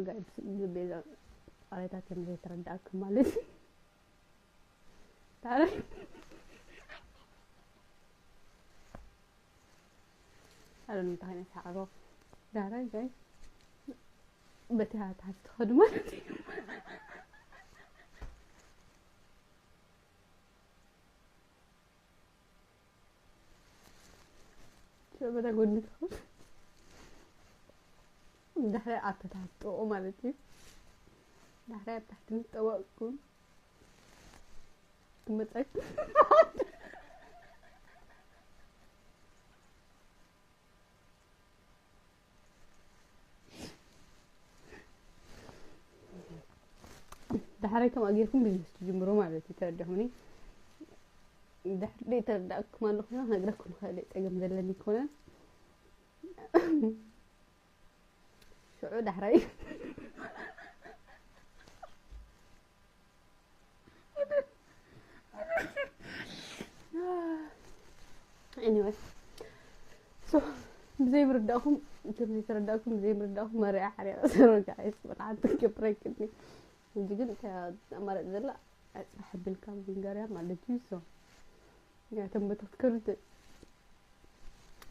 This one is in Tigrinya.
ጋይስ፣ ቤዛ ቃላታት ከም ዘይተረዳእኩም ማለት እዩ። ታዲያ ኣረ እንታይ ዓይነት ሳዕሮ ዳራይ ጋይ በቲ ሃታት ትኸዱ ማለት እዩ። ሸበዳ ጎኒ ትኸዱ። ድሕሪ ኣብ ታሕቲ ጥቕኡ ማለት እዩ። ድሕሪ ኣብ ታሕቲ ምስ ጠወቕኩም ክመፀኩም። ዳሕራይ ከምኣ ጌርኩም ቢዝነስ ትጅምሩ ማለት እዩ። ተረዲኹምኒ? ድሕሪ ዘይተረዳእኩም ኣሎ ኮይና ክነግረኩም ንኽእል እየ። ጸገም ዘለኒ ኣይኮነን። ሽዑ ዳሕራይ anyway so ብዘይ ምርዳእኩም፣ ከም ዘይተረዳእኩም፣ ብዘይ ምርዳእኩም መርያ ሓሪቐ ሰሮ ጋይስ ብርሓን ትገብረክኒ። እንጂ ግን እታ ኣማራጭ ዘላ ኣጽባሕ ኣቢልካ ምንጋርያ ማለት እዩ። So ያ ተንበተትከሉ